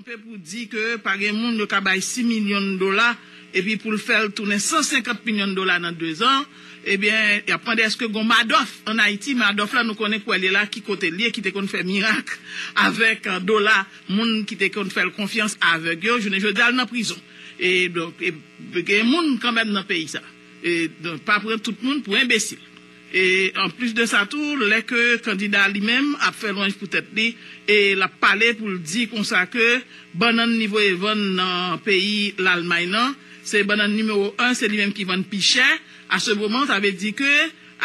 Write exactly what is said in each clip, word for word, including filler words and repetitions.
Kanpe pou di ke pa gen moun yo ka bay sis milyon dola, epi pou l fè l tounen san senkant milyon dola nan dezan, ebyen, y ap mande èske gon Madoff ann Ayiti. Madoff la, nou konnen kwè l ye la, ki kote l ye, ki te konn fè mirak avèk, eh, dola, moun ki te konn fè l konfyans avèg yo, jounen jodi a, l nan prizon. E donk, e, gen moun kanmenm nan peyi sa. E donk, pa pran tout moun pou enbesil. E anplis de sa tou, lè ke kandida li menm ap fè lwanj pou tèt li, e l ap pale pou l di konsa ke bannann li voye vann nan peyi Lalmay nan, se bannann nimewo en, se li menm ki vann pi chè. A se moman, sa vle di ke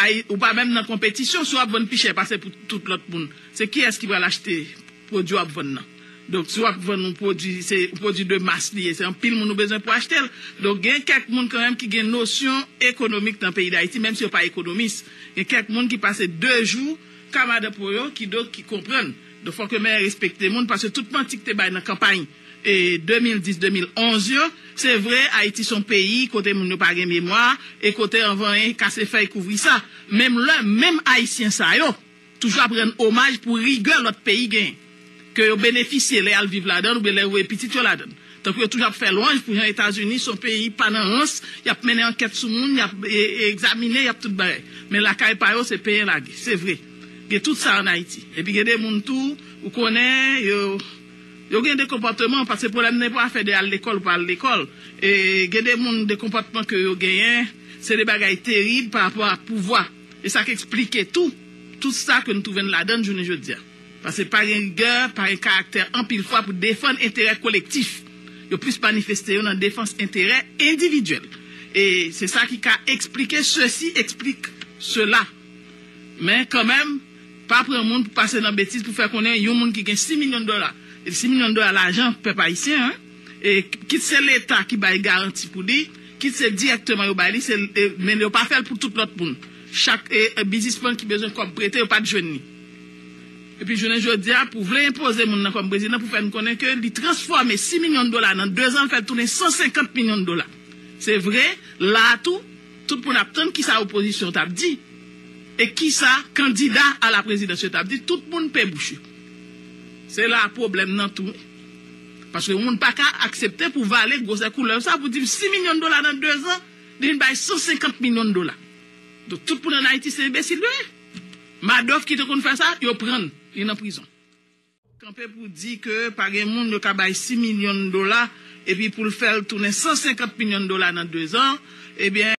ay, ou pa menm nan konpetisyon, si w ap vann pi chè pase pou tout lòt moun, se kiyès ki pral achte pwodui w ap vann nan? Donk, si w ap vann yon pwodui, se yon pwodui de mas li ye, se anpil moun ou bezwen pou achte l. Donk, gen kèk moun kanmenm ki gen nosyon ekonomik nan peyi Dayiti, menm si yo pa ekonomis. Gen kèk moun ki pase de jou ka madan po yo, kidonk ki konprann. Donk, fòk yo men respekte moun, paske tout manti k te bay nan kanpay, e, de mil dis, de mil onz yo, se vre, Ayiti se yon peyi kote moun yo pa gen memwa, e kote anvan kase fèy kouvri sa. Menm lè, menm Ayisyen sa yo, toujou ap rann omaj pou rigè lòt peyi genyen, ke yo benefisye lè y al viv ladan l oubyen lè yo voye pitit yo ladan l. Tankou yo toujou ap fè lwanj pou jan Etazini se yon peyi pa nan rans, y ap mennen ankèt sou moun, y ap, e, e, egzamine, y ap tout bagay. Men lakay pa yo, se penyen lage, se vre. Gen tout sa ann Ayiti. Epi gen de moun tou, ou konnen, yo, yo gen de konpòtman, paske pwoblèm nan pa afè de al lekòl ou pa al lekòl. E gen de moun, de konpòtman ke yo genyen, se de bagay terib pa rapò a pouvwa. E sa k eksplike tou, tout sa ke nou twouve n ladan n jounen jodi a. Paske pa gen rigè, pa gen karaktè anpil fwa pou defann enterè kolektif. Yo plis manifeste yo nan defans enterè endividyèl. E se sa ki ka eksplike ceci explique cela. Men kanmenm, pa pran moun pou pase nan betiz pou fè konnen yon moun ki gen sis milyon dola, e sis milyon dola lajan pèp ayisyen, en, e kit se Leta ki bay garanti pou li, kit se dirèkteman yo bay li, se, e, men yo pa fè l pou tout lòt moun. Chak, e, e, biznismann ki bezwen kòb prete, yo pa t jwenn li. Epi jounen jodi a, pou vle enpoze moun nan kòm prezidan, pou fè n konnen ke li transfòme sis milyon dola nan dezan, l fè l tounen san senkant milyon dola. Se vre, la a tou, tout moun ap tann kisa opozisyon t ap di, e kisa kandida a la prezidans yo t ap di, tout moun pe bouch yo. Se la pwoblèm nan tou. Paske yon moun pa ka aksepte pou vale gwosè koulèv sa, pou di sis milyon dola nan dezan, li vin bay san senkant milyon dola. Donk, tout moun ann Ayiti se enbesil yo ye. Madoff ki te konn fè sa, yo pran l, li nan prizon. Kanpe pou di ke pa gen moun yo ka bay sis milyon dola, epi pou l fè l tounen san senkant milyon dola nan dezan, ebyen,